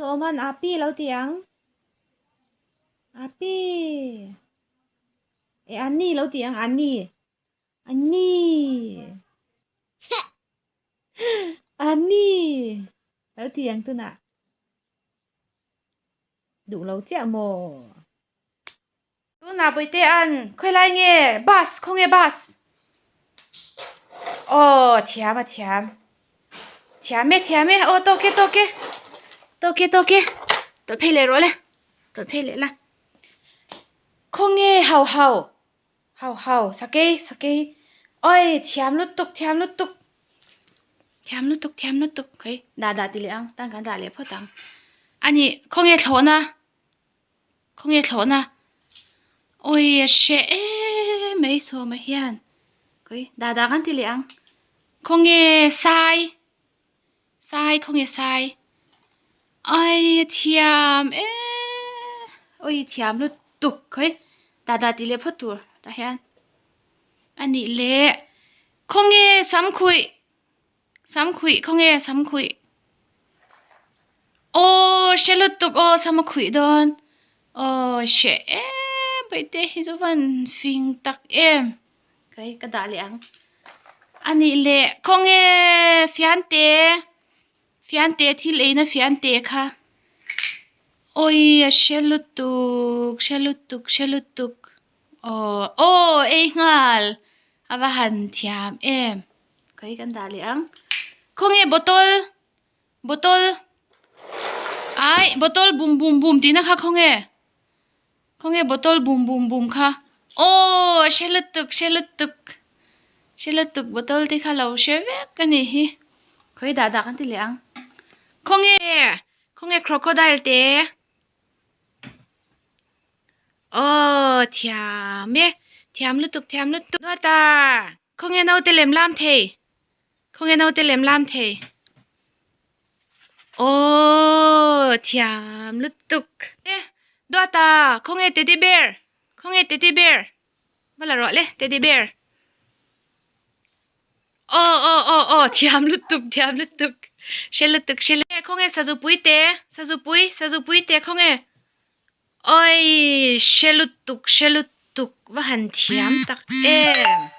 Sawman api lo ti ang. Api. E Anni lo ti ang Anni. Anni. Anni. Lo ti ang tunah. Duh lo chiah maw? Tunah Bawihte an khawilai nge bus khawnge bus aw thiam a thiam thiam e thiam e aw tawk e tawk e tawk e tawk e tawlh phei leh rawh le tawlh phei leh la khawnge hau hau hau hau sakei sakei awi thiam lutuk thiam lutuk thiam lutuk thiam lutuk hei dah dah ti leh ang tan kan dah leh phawt ang ani khawnge thlawhna. Khawnge thlawhna? Awi a hre em mai sawma hian. Khawi dah dah kan ti leh ang. Khawnge sai? Sai khawnge sai? Ai a thiam em awi thiam lutuk khawi dah dah ti leh phawt tur tah hian a nih leh khawnge samkhuih? Samkhuih khawnge samkhuih aw hre lutuk aw sam a khuih dawn aw hre em paihte hi chu van fing tak em kei ka dah leh ang a nih leh khawnge fiante fiante thil eina fiante kha awi a hre lutuk hre lutuk hre lutuk aw aw ei nghal a va han thiam em. Kei kan dah leh ang. Khawnge bottle bottle ai bottle bum bum bum tihna kha khawnge khawnge bottle bum bum bum kha aw hre lutuk hre lutuk hre lutuk bottle te kha lo hre vek a nih hi khawi dah dah kan ti leh ang khawnge khawnge crocodile te aw thiam e thiam lutuk thiam lutuk ta. Khawnge naute lem lam thei? Khawnge naute lem lam thei? Aww thiam lutuk. E Duata khawnge teddy bear? Khawnge teddy bear? Va la rawh le teddy bear. Aw aw aw aw thiam lutuk thiam lutuk. Hre lutuk hre lutuk. Khawnge sazupui te? Sazupui sazupui te khawnge? Awii hre lutuk hre lutuk va han thiam tak em.